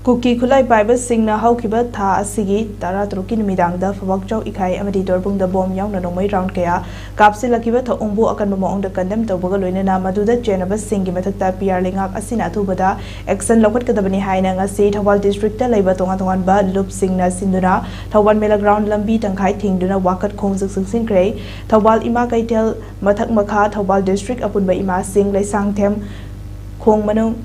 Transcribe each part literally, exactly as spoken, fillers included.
ꯀꯨꯀꯤ ꯈꯨꯠꯂꯥꯏ ꯄꯥꯏꯕꯁꯤꯡꯅ ꯍꯧꯈꯤꯕ ꯊꯥ ꯑꯁꯤꯒꯤ ꯇꯔꯥꯇꯔꯨꯛꯀꯤ ꯅꯨꯃꯤꯗꯥꯡꯗ ꯐꯕꯥꯛꯆꯧ ꯏꯈꯥꯏ ꯑꯃꯗꯤ ꯇꯣꯔꯕꯨꯡꯗ ꯕꯣꯝ ꯌꯥꯎꯅ ꯅꯣꯡꯃꯩ ꯔꯥꯎꯟ ꯀꯌꯥ ꯀꯥꯞꯁꯤꯜꯂꯛꯈꯤꯕ ꯊꯧꯑꯣꯡꯕꯨ ꯑꯀꯟꯕ ꯃꯑꯣꯡꯗ ꯀꯟꯗꯦꯝ ꯇꯧꯕꯒ ꯂꯣꯏꯅꯅ ꯃꯗꯨꯗ ꯆꯦꯟꯅꯕꯁꯤꯡꯒꯤ ꯃꯊꯛꯇ ꯄꯤ ꯑꯥꯔ ꯂꯩꯉꯥꯛ ꯑꯁꯤꯅ ꯑꯊꯨꯕꯗ ꯑꯦꯛꯁꯟ ꯂꯧꯈꯠꯀꯗꯕꯅꯤ ꯍꯥꯏꯅ ꯉꯁꯤ ꯊꯧꯕꯥꯜ ꯗꯤꯁꯇ꯭ꯔꯤꯛꯇ ꯂꯩꯕ ꯇꯣꯉꯥꯟ ꯇꯣꯉꯥꯟꯕ ꯂꯨꯞꯁꯤꯡꯅ ꯁꯤꯟꯗꯨꯅ ꯊꯧꯕꯥꯜ ꯃꯦꯂꯥ ꯒ꯭ꯔꯥꯎꯟ ꯂꯝꯕꯤ ꯇꯪꯈꯥꯏ ꯊꯤꯡꯗꯨꯅ ꯋꯥꯀꯠ ꯈꯣꯡꯖꯪ ꯆꯪꯁꯤꯟꯈ꯭ꯔꯦ꯫ ꯊꯧꯕꯥꯜ ꯏꯃꯥ ꯀꯩꯊꯦꯜ ꯃꯊꯛ ꯃꯈꯥ ꯊꯧꯕꯥꯜ ꯗꯤꯁꯇ꯭ꯔꯤꯛ ꯑꯄꯨꯟꯕ ꯏꯃꯥꯁꯤꯡ ꯂꯩꯁꯥꯡꯊꯦꯝ ꯈꯣꯡ ꯃꯅꯨꯡ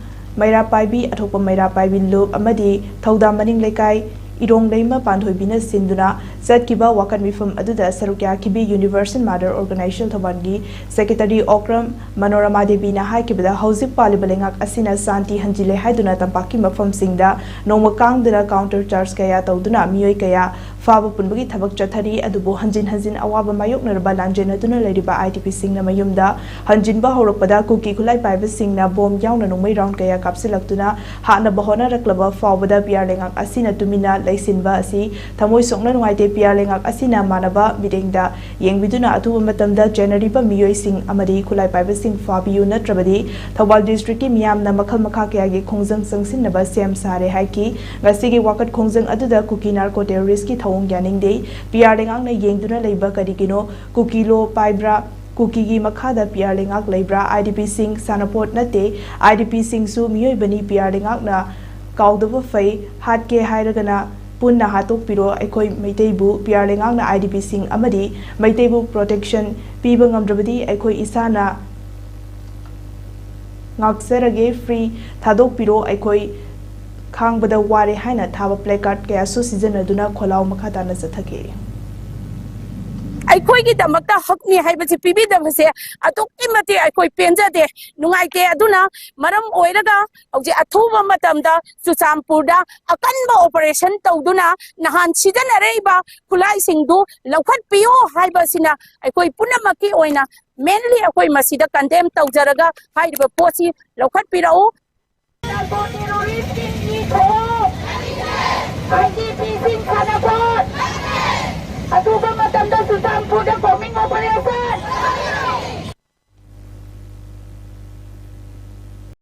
ꯃꯩꯔꯥ ꯄꯥꯏꯕꯤ ꯑꯊꯣꯛꯄ ꯃꯩꯔꯥ ꯄꯥꯏꯕꯤ ꯂꯨꯞ ꯑꯃꯗꯤ ꯊꯧꯗꯥꯝ ꯃꯅꯤꯡ ꯂꯩꯀꯥꯏ ꯏꯔꯣꯡ ꯂꯩꯃ ꯄꯥꯟꯊꯣꯏꯕꯤꯅ ꯁꯤꯟꯗꯨꯅ ꯆꯠꯈꯤꯕ ꯋꯥꯀꯠ ꯃꯤꯐꯝ ꯑꯗꯨꯗ ꯁꯔꯨꯛ ꯌꯥꯈꯤꯕꯤ ꯌꯨꯅꯤꯚꯔꯁꯦꯜ ꯃꯥꯗꯔ ꯑꯣꯔꯒꯅꯥꯏꯖꯦꯁꯟ ꯊꯧꯕꯥꯜꯒꯤ ꯁꯦꯀ꯭ꯔꯦꯇꯔꯤ ꯑꯣꯀ꯭ꯔꯝ ꯃꯅꯣꯔꯃꯥ ꯗꯦꯕꯤꯅ ꯍꯥꯏꯈꯤꯕꯗ ꯍꯧꯖꯤꯛ ꯄꯥꯜꯂꯤꯕ ꯂꯩꯉꯥꯛ ꯑꯁꯤꯅ ꯁꯥꯟꯇꯤ ꯍꯟꯖꯤꯜꯂꯦ ꯍꯥꯏꯗꯨꯅ ꯇꯝꯄꯥꯛꯀꯤ ꯃꯐꯝꯁꯤꯡꯗ ꯅꯣꯡꯃ ꯀꯥꯡꯗꯅ ꯀꯥꯎꯟꯇꯔ ꯆꯥꯔꯖ ꯀꯌꯥ ꯇꯧꯗꯨꯅ ꯃꯤꯑꯣꯏ ꯀꯌꯥ ꯐꯥꯕ ꯄꯨꯟꯕꯒꯤ ꯊꯕꯛ ꯆꯠꯊꯔꯤ꯫ ꯑꯗꯨꯕꯨ ꯍꯟꯖꯤꯟ ꯍꯟꯖꯤꯟ ꯑꯋꯥꯕ ꯃꯥꯌꯣꯛꯅꯔꯕ ꯂꯥꯟꯖꯦꯟꯅꯗꯨꯅ ꯂꯩꯔꯤꯕ ꯑꯥꯏ ꯗꯤ ꯄꯤꯁꯤꯡꯅ ꯃꯌꯨꯝꯗ ꯍꯟꯖꯤꯟꯕ ꯍꯧꯔꯛꯄꯗ ꯀꯨꯀꯤ ꯈꯨꯠꯂꯥꯏ ꯄꯥꯏꯕꯁꯤꯡꯅ ꯕꯣꯝ ꯌꯥꯎꯅ ꯅꯣꯡꯃꯩ ꯔꯥꯎꯟ ꯀꯌꯥ ꯀꯥꯞꯁꯤꯜꯂꯛꯇꯨꯅ ꯍꯥꯠꯅꯕ ꯍꯣꯠꯅꯔꯛꯂꯕ ꯐꯥꯎꯕꯗ ꯄꯤ ꯑꯥꯔ ꯂꯩꯉꯥꯛ ꯑꯁꯤꯅ ꯇꯨꯃꯤꯟꯅ ꯂꯩꯁꯤꯟꯕ ꯑꯁꯤ ꯊꯃꯣꯏ ꯁꯣꯛꯅ ꯅꯨꯡꯉꯥꯏꯇꯦ꯫ ꯄꯤ ꯑꯥꯔ ꯂꯩꯉꯥꯛ ꯑꯁꯤꯅ ꯃꯥꯟꯅꯕ ꯃꯤꯠꯌꯦꯡꯗ ꯌꯦꯡꯕꯤꯗꯨꯅ ꯑꯊꯨꯕ ꯃꯇꯝꯗ ꯆꯦꯟꯅꯔꯤꯕ ꯃꯤꯑꯣꯏꯁꯤꯡ ꯑꯃꯗꯤ ꯈꯨꯠꯂꯥꯏ ꯄꯥꯏꯕꯁꯤꯡ ꯐꯥꯕꯤꯌꯨ, ꯅꯠꯇ꯭ꯔꯕꯗꯤ ꯊꯧꯕꯥꯜ ꯗꯤꯁꯇ꯭ꯔꯤꯛꯀꯤ ꯃꯤꯌꯥꯝꯅ ꯃꯈꯜ ꯃꯈꯥ ꯀꯌꯥꯒꯤ ꯈꯣꯡꯖꯪ ꯆꯪꯁꯤꯟꯅꯕ ꯁꯦꯝ ꯁꯥꯔꯦ ꯍꯥꯏꯈꯤ꯫ ꯉꯁꯤꯒꯤ ꯋꯥꯀꯠ ꯈꯣꯡꯖꯪ ꯑꯗꯨꯗ ꯀꯨꯀꯤ ꯅꯥꯔꯀꯣ ꯇꯦꯔꯣꯔꯤꯁꯀꯤ ꯊꯧꯑꯣꯡ ꯌꯥꯅꯤꯡꯗꯦ, ꯄꯤ ꯑꯥꯔ ꯂꯩꯉꯥꯛꯅ ꯌꯦꯡꯗꯨꯅ ꯂꯩꯕ ꯀꯔꯤꯒꯤꯅꯣ? ꯀꯨꯀꯤ ꯂꯣ ꯄꯥꯏꯕ꯭ꯔꯥ? ꯀꯨꯀꯤꯒꯤ ꯃꯈꯥꯗ ꯄꯤ ꯑꯥꯔ ꯂꯩꯉꯥꯛ ꯂꯩꯕ꯭ꯔꯥ? ꯑꯥꯏ ꯗꯤ ꯄꯤꯁꯤꯡ ꯁꯥꯟꯅꯄꯣꯠ ꯅꯠꯇꯦ, ꯑꯥꯏ ꯗꯤ ꯄꯤꯁꯤꯡꯁꯨ ꯃꯤꯑꯣꯏꯕꯅꯤ꯫ ꯄꯤ ꯑꯥꯔ ꯂꯩꯉꯥꯛꯅ ꯀꯥꯎꯗꯕ ꯐꯩ, ꯍꯥꯠꯀꯦ ꯍꯥꯏꯔꯒꯅ ꯄꯨꯟꯅ ꯍꯥꯠꯇꯣꯛꯄꯤꯔꯣ꯫ ꯑꯩꯈꯣꯏ ꯃꯩꯇꯩꯕꯨ ꯄꯤ ꯑꯥꯔ ꯂꯩꯉꯥꯛꯅ, ꯑꯥꯏ ꯗꯤ ꯄꯤꯁꯤꯡ ꯑꯃꯗꯤ ꯃꯩꯇꯩꯕꯨ ꯄ꯭ꯔꯣꯇꯦꯛꯁꯟ ꯄꯤꯕ ꯉꯝꯗ꯭ꯔꯕꯗꯤ ꯑꯩꯈꯣꯏ ꯏꯁꯥꯅ ꯉꯥꯛꯆꯔꯒꯦ, ꯐ꯭ꯔꯤ ꯊꯥꯗꯣꯛꯄꯤꯔꯣ, ꯑꯩꯈꯣꯏ ꯈꯥꯡꯕꯗ ꯋꯥꯔꯦ ꯍꯥꯏꯅ ꯊꯥꯕ ꯄ꯭ꯂꯦꯀꯥꯔꯗ ꯀꯌꯥꯁꯨ ꯁꯤꯖꯤꯟꯅꯗꯨꯅ ꯈꯣꯜꯂꯥꯎ ꯃꯈꯥ ꯇꯥꯅ ꯆꯠꯊꯈꯤ꯫ ꯑꯩꯈꯣꯏꯒꯤꯗꯃꯛꯇ ꯍꯛꯅꯤ ꯍꯥꯏꯕꯁꯤ ꯄꯤꯕꯤꯗꯕꯁꯦ ꯑꯗꯨꯛꯀꯤ ꯃꯇꯤꯛ ꯑꯩꯈꯣꯏ ꯄꯦꯟꯖꯗꯦ, ꯅꯨꯡꯉꯥꯏꯇꯦ꯫ ꯑꯗꯨꯅ ꯃꯔꯝ ꯑꯣꯏꯔꯒ ꯍꯧꯖꯤꯛ ꯑꯊꯨꯕ ꯃꯇꯝꯗ ꯆꯨꯔꯆꯥꯟꯄꯨꯔꯗ ꯑꯀꯟꯕ ꯑꯣꯄꯔꯦꯁꯟ ꯇꯧꯗꯨꯅ ꯅꯍꯥꯟ ꯁꯤꯖꯤꯟꯅꯔꯛꯏꯕ ꯈꯨꯠꯂꯥꯏꯁꯤꯡꯗꯨ ꯂꯧꯈꯠꯄꯤꯌꯨ ꯍꯥꯏꯕꯁꯤꯅ ꯑꯩꯈꯣꯏ ꯄꯨꯝꯅꯃꯛꯀꯤ ꯑꯣꯏꯅ ꯃꯦꯟꯂꯤ ꯑꯩꯈꯣꯏ ꯃꯁꯤꯗ ꯀꯟꯗꯦꯝ ꯇꯧꯖꯔꯒ ꯍꯥꯏꯔꯤꯕ ꯄꯣꯠꯁꯤ ꯂꯧꯈꯠꯄꯤꯔꯛꯎ꯫ ꯇꯦꯔꯣꯔꯤꯁꯁꯤꯡꯒꯤ ꯊꯧꯑꯣꯡ, ꯑꯥꯏ ꯗꯤ ꯄꯤꯁꯤꯡ ꯁꯥꯟꯅꯄꯣꯠ, ꯑꯗꯨꯒ